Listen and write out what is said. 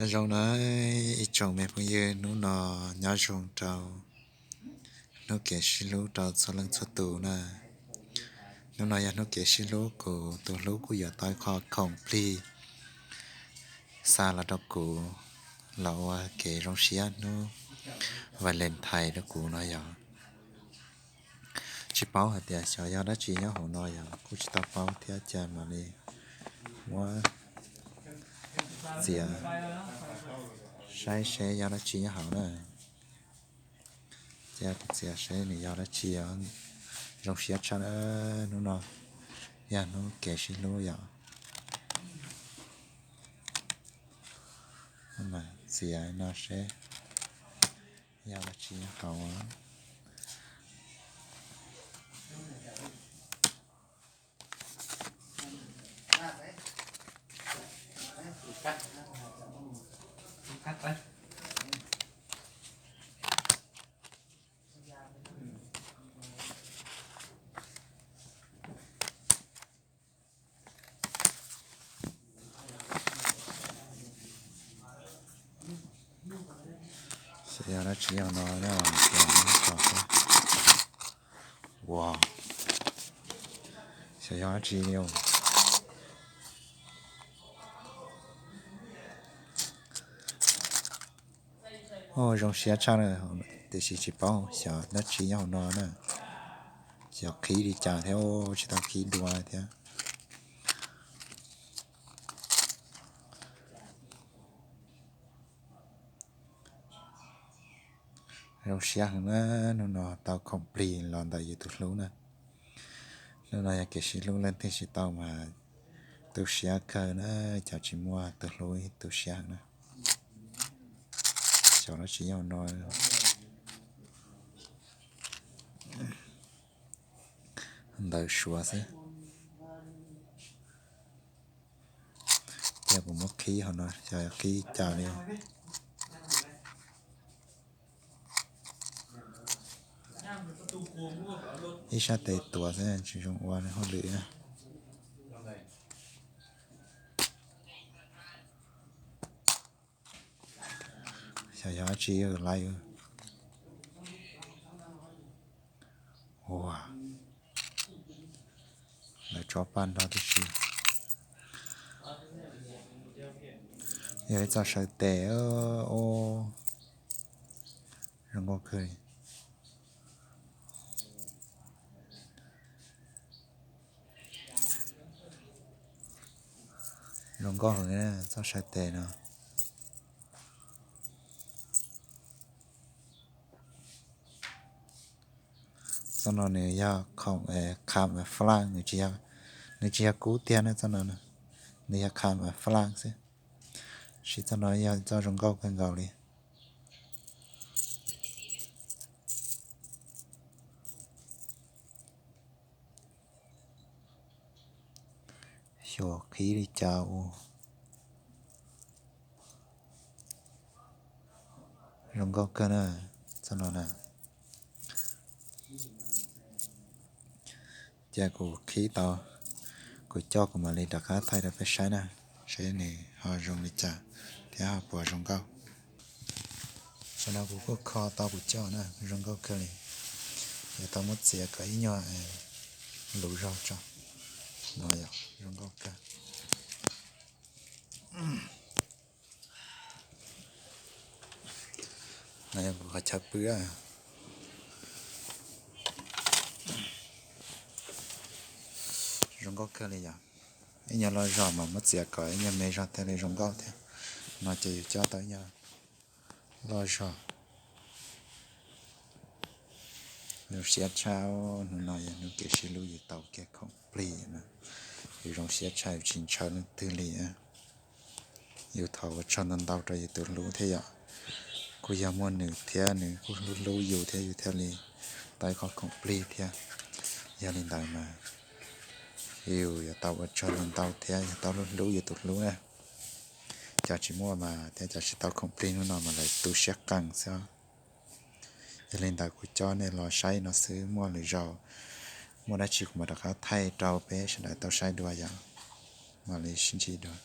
Nyob zoo na ib tsoom me phooj ywg, hnub no nyob zoo rau hnub kev sib hlub rau txhua leej txhua tus na. Hnub no yog hnub kev sib hlub, kuv tus hlub kuj yuav tau ib qho khoom plig xa los rau kuv los ua kev zoo siab hnub Valentine rau kuv no yog. Tsis paub hais tias xyov yog dab tsi nyob hauv no, yog kuj tsis tau paub thiab, cas mam li muab txiav saib seb yog dab tsi nyob hauv na. Cia kuv txiav seb nws yog dab tsi os. Zoo siab tshaj na, hnub no yog hnub kev sib hlub yom. Mas txiav no seb yog dab tsi nyob hauv. Xyov yog dab tsi yog no, ua, xyov yog dab tsi li. Zoo siab tshaj na, tiam sis tsis paub xyov dab tsi nyob hauv no na. Xyov qhib li cas thiab, tsis tau qhib dua thiab. Zoo siab heev na, hnub no tau khoom plig los ntawm yus tus hlub na. Hnub no yog kev sib hlub, leej twg tsis tau mas tu siab kawg na, cov tsis muaj tus hlub tu siab heev na. Xyov dab tsi nyob hauv no, ntawv Suav xwb. Cia kuv muab qhib hauv no, xyov qhib cas li. Ib sab tes tuav xwb, tsis zoo ua hauj lwm na. Xyov yog dab tsi laiv. Ua, lawv tso paj nrog tib si. Yog ib txoj saw tes, zoo nkauj kawg li. Zoo nkauj heev txoj saw tes no. Txoj no nws yog khoom kham flaj, nws tsis yog kub tiag na txoj no, nws yog kham flaj xwb. Tab sis txoj no yog txoj zoo nkauj kawg nkaus li. Xyov qhib li cas ua. Zoo nkauj kawg na, txoj no na. Ces kuv qhib tau, kuv coj kuv mam li rov qab thaij rau peb saib na, seb nws ho zoo li cas thiab ho puas zoo nkauj. Tam sim no kuv kuj kho tau kuv coj na, zoo nkauj kawg li. Yuav tau muab txiav kom ib nyuag luv zog tso. No yog zoo nkauj kawg. No yog kuv qhov chaw pw. Zoo nkauj kawg li yom. Ib nyuag loj zog mas muab txiav kom ib nyuag me zog thiaj li zoo nkauj thiab. No ces yus coj tau ib nyuag loj zog. Zoo siab tshaj, hnub no yog hnub kev sib hlub yus tau kiag khoom plig na. Yus zoo siab tshaj, yus tsis ntshaw leej twg li. Yus thov ua tsaug ntau ntau rau yus tus hlub thiab yom. Kuj yog muaj nws thiab nws kuj hlub hlub yus thiab yus thiaj li tau ib qho khoom plig thiab. Yog li ntawd mas yus yuav tau ua tsaug ntau ntau thiab yus tau hlub hlub yus tus hlub na. Cov tsis muaj mas thiab cov tsis tau khoom plig hnub no mas lawv tu siab qees xwb. Yog li ntawd kuv coj nej los saib no xwb, muaj lwm zaus muaj dab tsi kuv mam rov qab thaij rau peb sawv daws tau saib dua yom. Mam li sib ntsib dua.